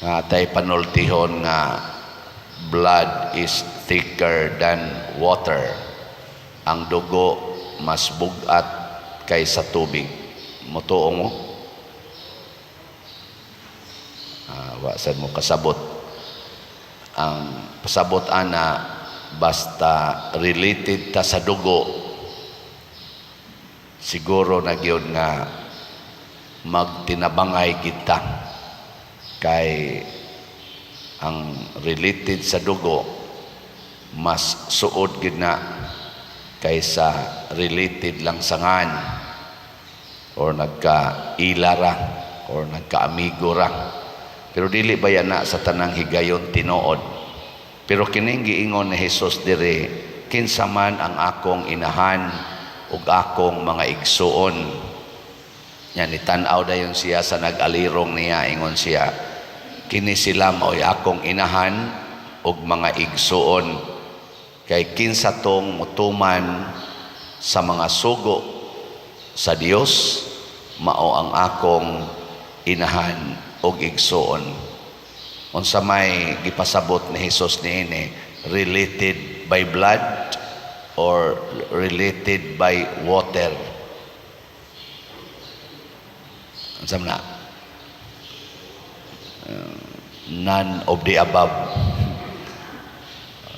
Nga tay panultihon nga blood is thicker than water. Ang dugo mas bugat kaysa tubig. Mutuo mo? Wa sad mo kasabot. Ang pasabot ana, basta related ta sa dugo, siguro na gyud nga magtinabangay kita, kay ang related sa dugo mas suod gid na kaysa related lang sa ngan or nagkaila ra or nagkaamigo ra. Pero dili ba yan na sa tanang higayon tinuod? Pero kining giingon ni Jesus diri, "Kinsa man ang akong inahan ug akong mga igsuon?" Yan, itan-aw dayon siya sa nag-alirong niya, ingon siya, "Kini sila mao'y akong inahan ug mga igsuon, kay kinsa tong mutuman sa mga sugo sa Dios, mao ang akong inahan ug igsuon." Unsa may gipasabot ni Jesus niini? Related by blood or related by water? Unsa man na? None of the above.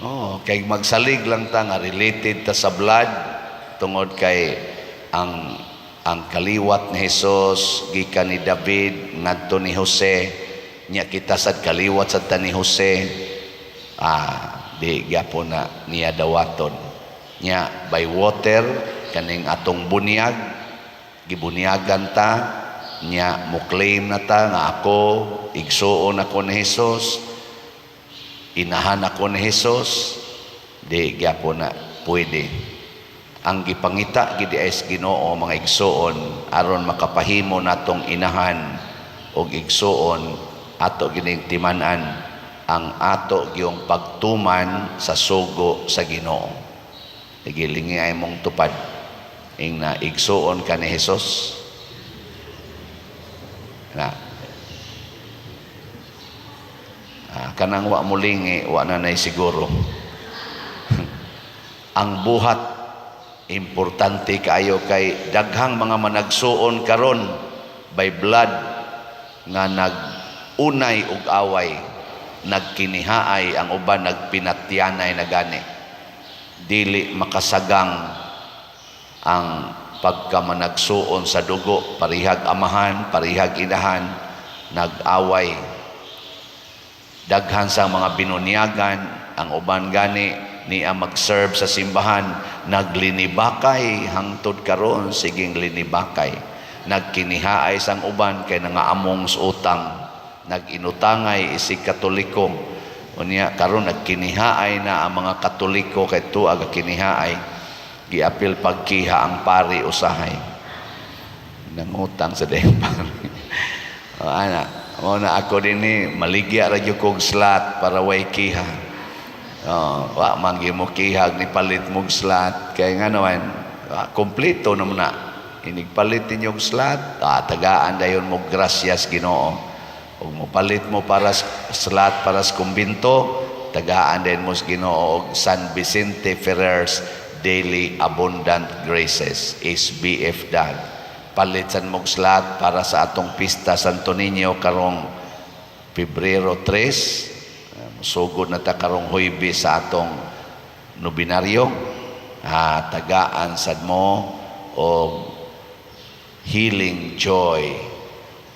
Oh, kay magsalig lang ta nga related ta sa blood tungod kay ang kaliwat ni Jesus gikan ni David ngadto ni Jose, nya kita sad kaliwat sad ta ni Jose. Di gyapon na niya dawaton. Nya by water, kaning atong bunyag, gibunyagan ta, nya mo claim na ta nga ako igsuon ako ni Jesus, inahan ako ni Jesus. Di gyapon na pwede. Ang gipangita gid ay sa Ginoo, mga igsuon, aron makapahimo natong inahan og igsuon, ato gining timan-an ang ato gyung pagtuman sa sugo sa Ginoo. Gilingi ay mong tupad. Ing na, igsuon ka ni Jesus? Na kanang wa mulingi, wa na nay siguro. Ang buhat importante kaayo, kay daghang mga managsuon karon by blood nga nag-unay og away, nagkinihaay ang uban, nagpinatyanay na gani. Dili makasagang ang pagkamanagsuon sa dugo, parihag amahan, parihag inahan, nag-away. Daghan sa mga binunyagan, ang uban gani niya mag-serve sa simbahan, naglinibakay, hangtod karon siging linibakay. Nagkinihaay sang uban kay nangaamong sa utang, nag-inutangay isig Katoliko. Unya karon nagkinihaay na ang mga Katoliko kay tuag kinihaay, giapil pagkiha ang pari usahay. Nangutang sa dayang pari. O, ana, mo na ako dinhi, maligya ra gyud kog slot para way kiha. Oh, wa man gyud mo kihag ni palit mog slot, kay nga naman kompleto naman na. Inig palit ninyong slot, tagaan dayon mo grasyas Ginoo. Ug mopalit mo para slot para sa kumbinto, tagaan din mo sa Ginoo og San Vicente Ferrer's Daily Abundant Graces, SBF DAG. Palit san mog slot para sa atong pista Santo Niño karong Pebrero 3. Sugod na ta karong Huybes sa atong nobinaryo. Tagaan sad mo og Healing Joy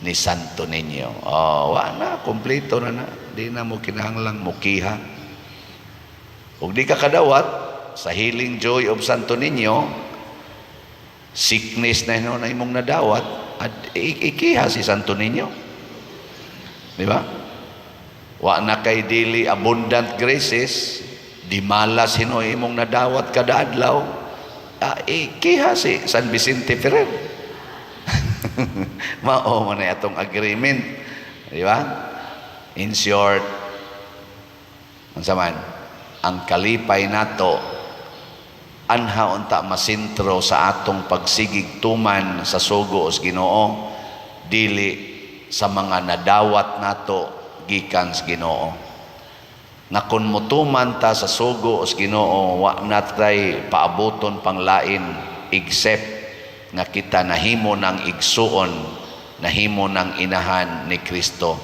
ni Santo Niño. Oh, wa na, kompleto na na. Di na mo kinahanglang mukiha. Ug di ka kadawat sa Healing Joy of Santo Niño, sickness na na imong nadawat, at ikiha si Santo Niño. Di ba? Wa na kay dili abundant graces, di malas hinoy imong nadawat kada adlaw, ikiha si San Vicente Ferrer. Mao man na atong agreement. Di ba? In short, unsa man, ang kalipay nato anha unta masintro sa atong pagsigig tuman sa sugo sa Ginoo, dili sa mga nadawat nato. gikan sa Ginoo. Nga kun mutuman ta sa sugo sa Ginoo, wa na tay paabuton pang lain except nga kita nahimo ng igsuon, nahimo ng inahan ni Kristo.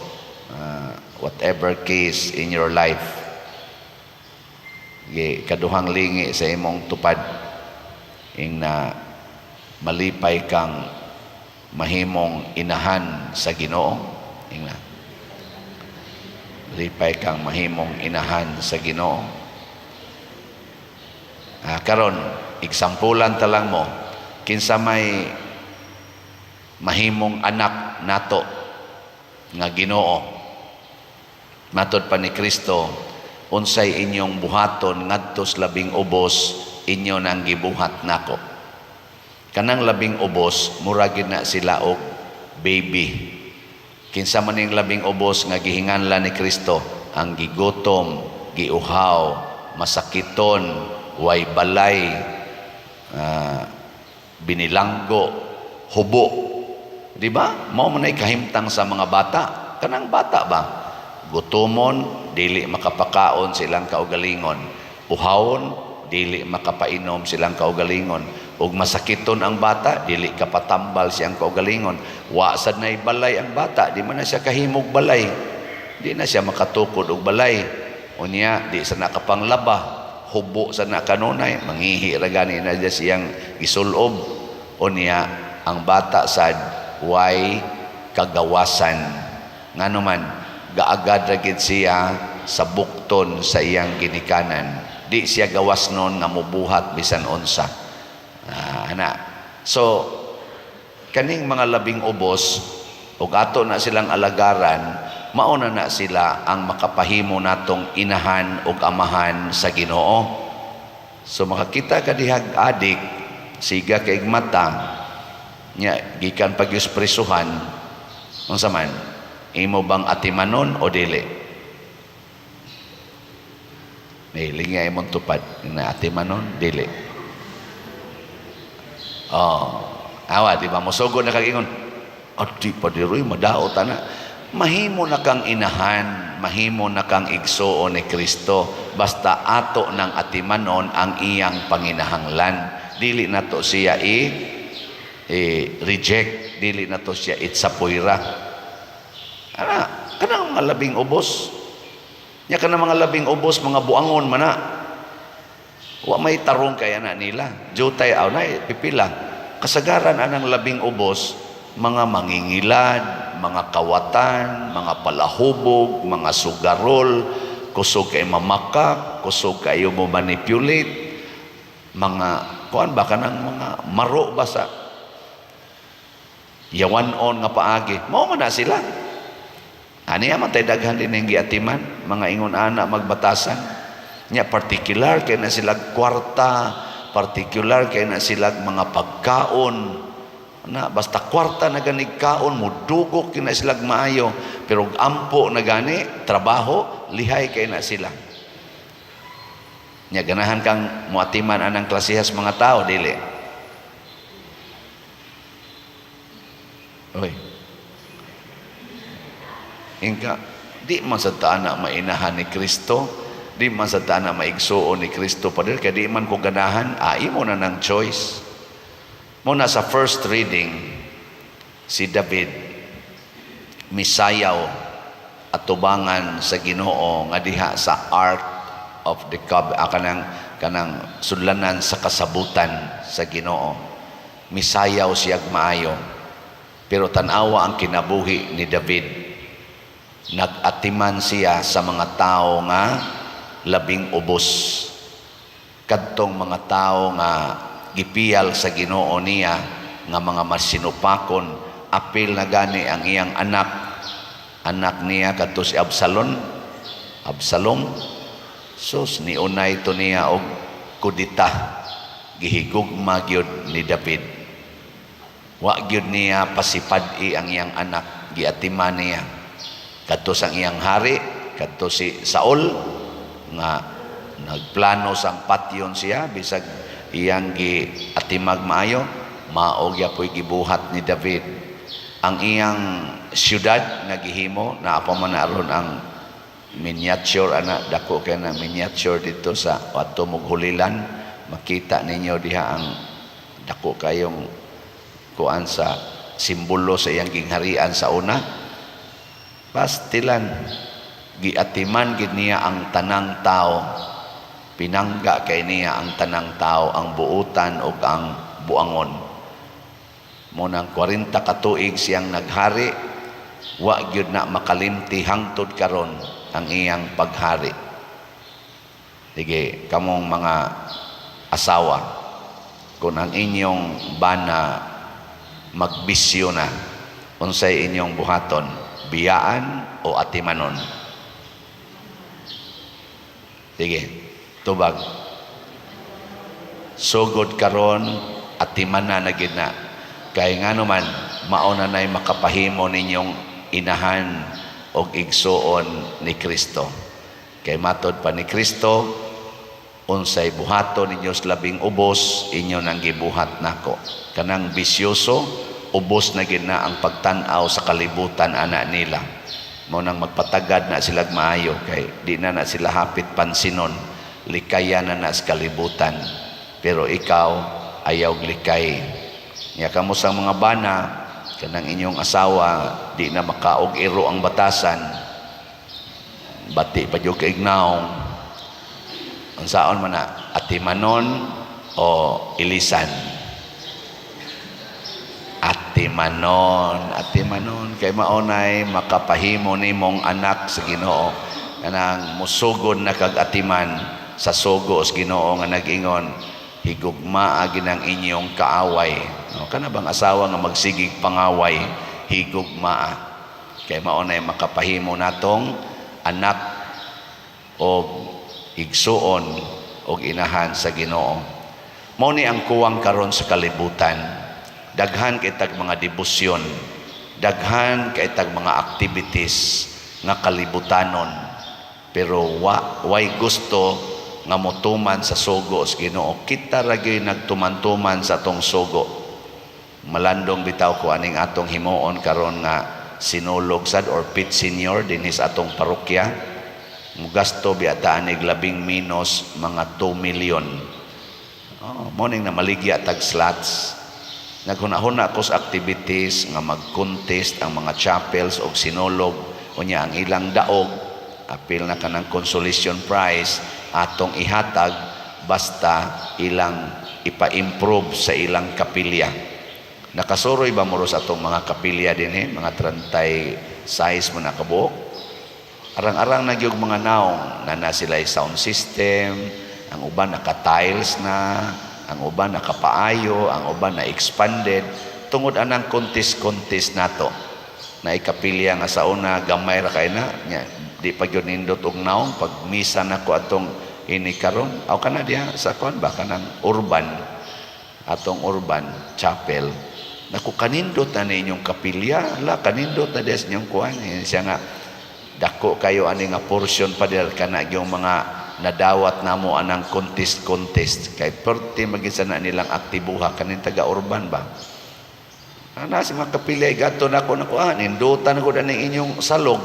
Whatever case in your life, kaduhang lingi sa imong tupad ing na malipay kang mahimong inahan sa Ginoo. Ing na lipay kang mahimong inahan sa Ginoo. Karon exampulan ta lang mo kinsa may mahimong anak nato nga Ginoo. Matod pa ni Kristo, unsay inyong buhaton ngadto sa labing ubos, inyo nang gibuhat nako. Kanang labing ubos, mura gyud na sila og baby. Kinsa man ning labing ubos nga gihinganlan ni Kristo? Ang gigutom, giuhaw, masakiton, way balay, binilanggo, hubo. Di ba? Mao man ay kahimtang sa mga bata. Kanang bata ba? Gutomon, dili makapakaon silang kaugalingon. Uhawon, dili makapainom silang kaugalingon. Ug masakiton ang bata, dili kapatambal siyang kaugalingon. Wa sad nay balay ang bata, di man na siya kahimog balay. Di na siya makatukod og balay. Unya, di sa nakapanglaba, hubo sa na kanunay, mangihi ra gani na siya siyang gisulob. Unya, ang bata sad way kagawasan. Ngano man, gaagad ra gid siya sa bukton sa iyang ginikanan. Di siya gawas nun nga mubuhat bisan unsa. Ana. So, kaning mga labing ubos, ug ato na silang alagaran, mauna na sila ang makapahimo natong inahan ug amahan sa Ginoo. So makakita ka dihag adik, siga kay mata, nya gikan pag prisuhan, unsa man, imo bang atimanon o dili? May nga imong tupad na atimanon, dili. Oh, awa, di ba? Mosugo na kag ingon, adi pa diroy, madaot ana. Mahimo na kang inahan, mahimo na kang igsuon ni Kristo, basta ato ng atimanon ang iyang panginahanglan. Dili na to siya i reject, dili na to siya itsapoyra. Ana, kanang mga labing ubos. Nya kanang mga labing ubos, mga buangon mana. Wa may tarong kaya na nila. Jutay aw na pipila. Kasagaran anang labing ubos, mga mangingilad, mga kawatan, mga palahubog, mga sugarol, kusog kay mamakak, kusog kayo mo manipulate, mga kuan ba kanang mga maro ba sa yawan-on nga paagi. Mao man na sila. Ani man tay daghan din ang giatiman, mga ingon ana magbatasan. Nya particular kay na sila kwarta, particular kay na sila mga pagkaon. Na basta kwarta na ganig kaon mo dugok kay na sila maayo, pero ampo na gani trabaho, lihay kay na sila. Nya ganahan kang muatiman anang klasehas mga tao, dili? Oy. Ingka, di man sa taana mainahan ni Kristo, di man sa taana maigsuon ni Kristo pa kaya di man ko ganahan, imo na ng choice. Muna sa first reading, si David misayaw atubangan sa Ginoo nga diha sa Ark of the Covenant, kanang sudlanan sa kasabutan sa Ginoo. Misayaw siyag maayo. Pero tan-awa ang kinabuhi ni David. Nag-atiman siya sa mga tao nga labing ubos. Kadtong mga tao nga gipiyal sa Ginoo niya nga mga masinupakon, apil na gani ang iyang anak. Anak niya kadto si Absalom. Absalom, sus, niunay to niya og kudita. Gihigugma gyud ni David. Wa gyud niya pasipad-i ang iyang anak, giatiman niya. Kadto sa iyang hari, kadto si Saul nga nagplano sang patyon siya bisag iyang giatimag maayo, mao gyapoy gibuhat ni David. Ang iyang syudad nga gihimo, naa pa man na aron ang miniature ana, dako kay na miniature dito sa ato mog Holy Land. Makita ninyo diha ang dako kayong kuan sa simbolo sa iyang gingharian sa una. Pastilan, giatiman gid niya ang tanang tao, pinangga kay niya ang tanang tao, ang buutan ug ang buangon. Mo nang 40 ka tuig siyang naghari, wa gyud na makalimti hangtod karon ang iyang paghari. Sige, kamong mga asawa, kung ang inyong bana magbisyo na, unsay inyong buhaton? Biyaan o atimanon? Sige, tubag. Sugod karon, atiman na gid na. Kay ngano man, mao na nay makapahimo ninyong inahan og igsuon ni Kristo. Kay matod pa ni Kristo, unsay buhaton ninyo sa labing ubos, inyo nang gibuhat nako. Kanang bisyoso, ubos na gid na ang pagtan-aw sa kalibutan ana nila. Mo nang magpatagad na sila maayo kay di na na sila hapit pansinon, likayan na na sa kalibutan. Pero ikaw, ayaw likay. Nya kamo sa mga bana, kanang inyong asawa di na makaog iro ang batasan, bati pa jud kay naong, unsaon man na, atimanon o ilisan? Atimanon, atimanon, kay maonay makapahimo nimong anak sa Ginoo, kanang musugod na kag atiman sa sugo sa Ginoo nga nag-ingon, "Higugmaa ginang inyong kaaway." No, kana bang asawa nga magsigig pangaway, higugmaa, kay mao nay makapahimo natong anak og igsuon og inahan sa Ginoo. Mao ni ang kuwang karon sa kalibutan. Daghan kay tag mga debosyon, daghan kay tag mga activities nga kalibutanon, pero wa way gusto nga motuman sa sugo sa Ginoo. Kita ra gyud nagtuman-tuman sa atong sugo. Malandong bitaw ko aning atong himuon karon nga sinulog sad or pit senior dinhi sa atong parokya. Mugasto biya ta anig labing minus mga 2 million. Oh, morning na maligya tag slots. Naghuna-huna ko sa activities nga mag-contest ang mga chapels og sinulog, unya ang ilang daog, apil na kanang consolation prize, atong ihatag basta ilang ipa-improve sa ilang kapilya. Nakasuroy ba mo sa atong mga kapilya dinhi, mga 36 mo na kabuok? Arang-arang na gyud mga naong na na sila sound system, ang uban naka-tiles na, ang uban nakapaayo, ang uban na expanded tungod anang contest-contest nato. Na ikapilya nga sa una gamay ra kay na nya, di pa gyud nindot og naong. Pag misa nako atong ini karon aw kana diha sa kuan ba, kanang urban, atong urban chapel, naku, kanindot na ninyong kapilya, la, kanindot na des inyong kuan. Eh, siya nga dako kayo ani nga portion pa dir kana yung mga nadawat namo anang contest contest, kay perti magid na nilang aktibuha kaning taga urban ba. Ana si mga kapilya gato nako nako, ah, nindutan ko na ning inyong salog,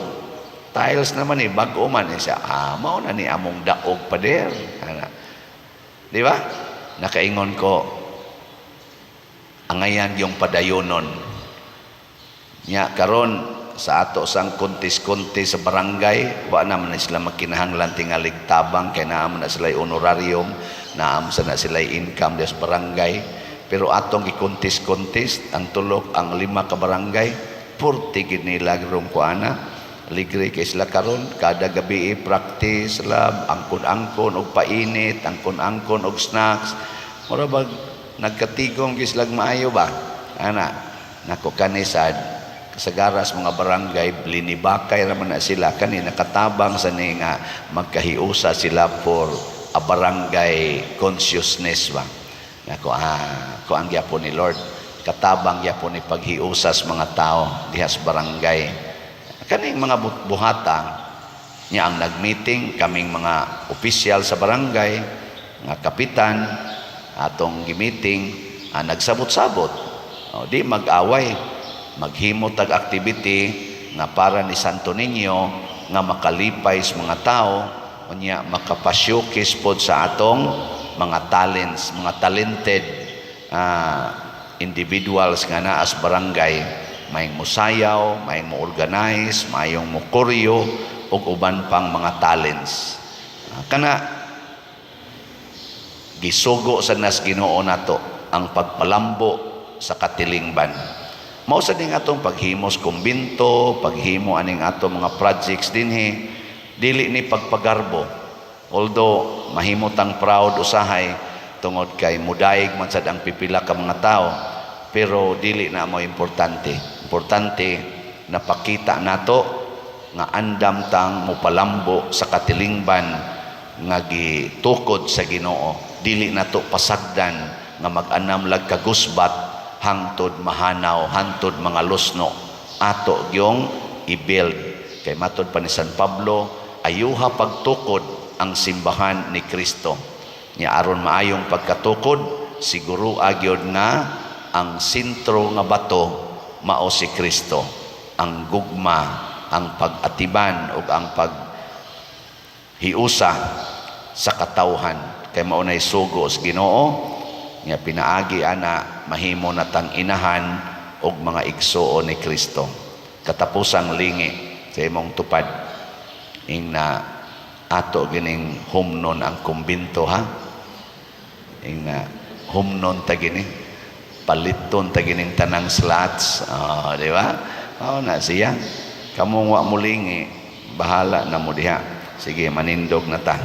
tiles naman eh, bag-o man eh. Siya, ah, mao na ni among daog, pader. Ana, di ba? Nakaingon ko, angayan yung padayonon nya karon sa ato sang contest-contest sa barangay. Wa naman na sila magkinahanglan tingalig tabang kay naa man na sila honorarium, naa man sa na sila income des barangay. Pero atong gi-contest-contest ang tulok ang lima ka barangay, purti gid nila rong kuana. Ligre kay sila karon, kada gabi practice lab, angkon-angkon og painit, angkon-angkon og snacks. Mura bag nagkatigom gyud sila maayo ba ana. Nako, kani sad kasagaras mga barangay linibakay ra man na sila. Kani nakatabang sa ni nga magkahiusa sila for a barangay consciousness ba. Nako, ah, kuan gyapon ni Lord, katabang gyapon ni paghiusas mga tao diha sa barangay kaning mga buhata niya. Ang nag-meeting kaming mga opisyal sa barangay nga kapitan, atong gi-meeting, ah, nagsabot-sabot. Oh, di mag-away. Maghimo tag activity nga para ni Santo Niño, nga makalipay sa mga tao, unya makapa-showcase pod sa atong mga talents, mga talented individuals nga naa sa barangay, may musayaw, may mo organize, mayong mo koryo ug uban pang mga talents. Kana gisugo sa nas Ginoo nato ang pagpalambo sa katilingban. Mao sa ning atong paghimos kumbinto, paghimo aning atong mga projects dinhi, dili ni pagpagarbo. Although mahimo tang proud usahay tungod kay mudayeg man sad ang pipila ka mga tao, pero dili na mo importante. Importante napakita nato nga andam tang mopalambo sa katilingban nga gitukod sa Ginoo. Dili nato pasagdan nga mag-anam lag kagusbat hangtod mahanaw, hangtod mga lusno. Ato gyung i-build kay matod pa ni San Pablo, ayuha pagtukod ang simbahan ni Kristo. Nya aron maayong pagkatukod, siguro agyod nga ang sentro nga bato mao si Kristo. Ang gugma, ang pag-atiban ug ang paghiusa sa katawhan kay mao nay sugo sa Ginoo nga pinaagi ana mahimo natang inahan og mga igsuon ni Kristo. Katapusang lingi sa imong tupad, ing na ato gining humnon ang kumbinto, ha. Ing na humnon ta gini, paliton ta gining tanang slots. Oh, di ba? Oh, na siya. Kamong wa mo lingi, bahala na mo diha. Sige, manindog na ta.